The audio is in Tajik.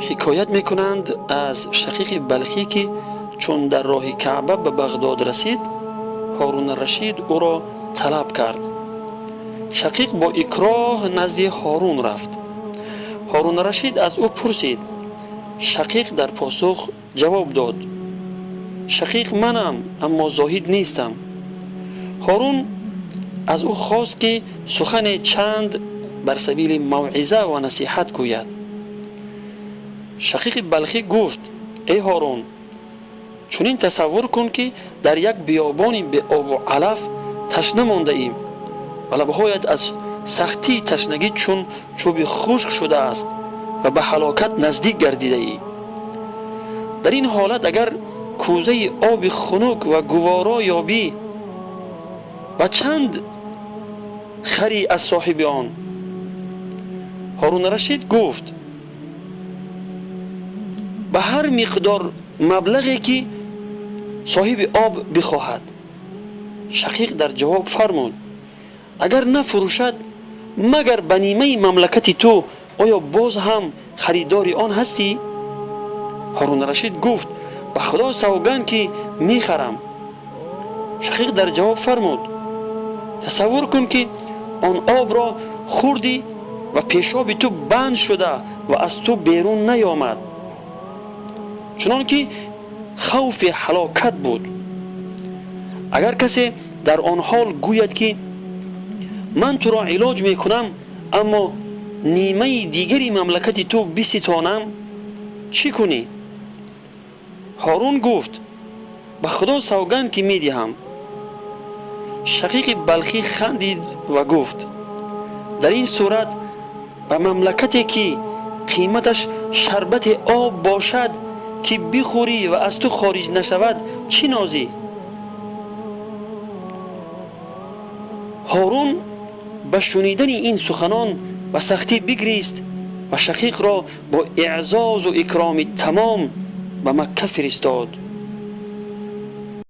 Ҳикоят мекунанд аз Шақиқи Балхӣ, ки чун дар роҳи Каъба ба Бағдод расид, Ҳорун Рашид ӯро талаб кард. Шақиқ бо икроҳ назди Ҳорун рафт. Ҳорун Рашид аз ӯ пурсид. Шақиқ дар посух ҷавоб дод: «Шақиқ манам, аммо зоҳид нестам». Ҳорун аз ӯ хост, ки сухане чанд бар сабили мавъиза ва насиҳат гӯяд. Шақиқи Балхӣ гуфт: «Эй Ҳорун, чунин тасаввур кун, ки дар як биёбони беобу алаф ташна мондаӣ ва лабҳоят аз сахтии ташнагӣ чун чӯби хушк шудааст ва ба ҳалокат наздик гардидаӣ. Дар ин ҳолат агар кӯзаи оби хунук ва гуворо ёбӣ, ба чанд харӣ аз соҳиби он?» Ҳорун Рашид гуфт: «Ба ҳар миқдор маблағе, ки соҳиби об бихоҳад». Шақиқ дар ҷавоб фармуд: «Агар нафурӯшад, магар ба нимаи мамлакати ту, оё боз ҳам харидори он ҳастӣ?» Ҳорун Рашид гуфт: «Ба Худо савганд, ки мехарам». Шақиқ дар ҷавоб фармуд: «Тасаввур кун, ки он обро хӯрдӣ ва пешоби ту банд шуда ва аз ту берун наёмад, чунон ки хавфи ҳалокат буд. Агар касе дар он ҳол гӯяд, ки ман туро илоҷ мекунам, аммо нимаи дигари мамлакати ту биситонам, чӣ кунӣ?» Ҳорун гуфт: «Ба Худо савганд, ки медиҳам». Шақиқи Балхӣ хандид ва гуфт: «Дар ин сурат ба мамлакате, ки қиматаш шарбати об бошад, ки бихӯрӣ ва аз ту хориҷ нашавад, чӣ нозӣ?» Ҳорун ба шунидани ин суханон ба сахтӣ бигрист ва Шақиқро бо эъзозу икроми тамом ба Макка фиристод.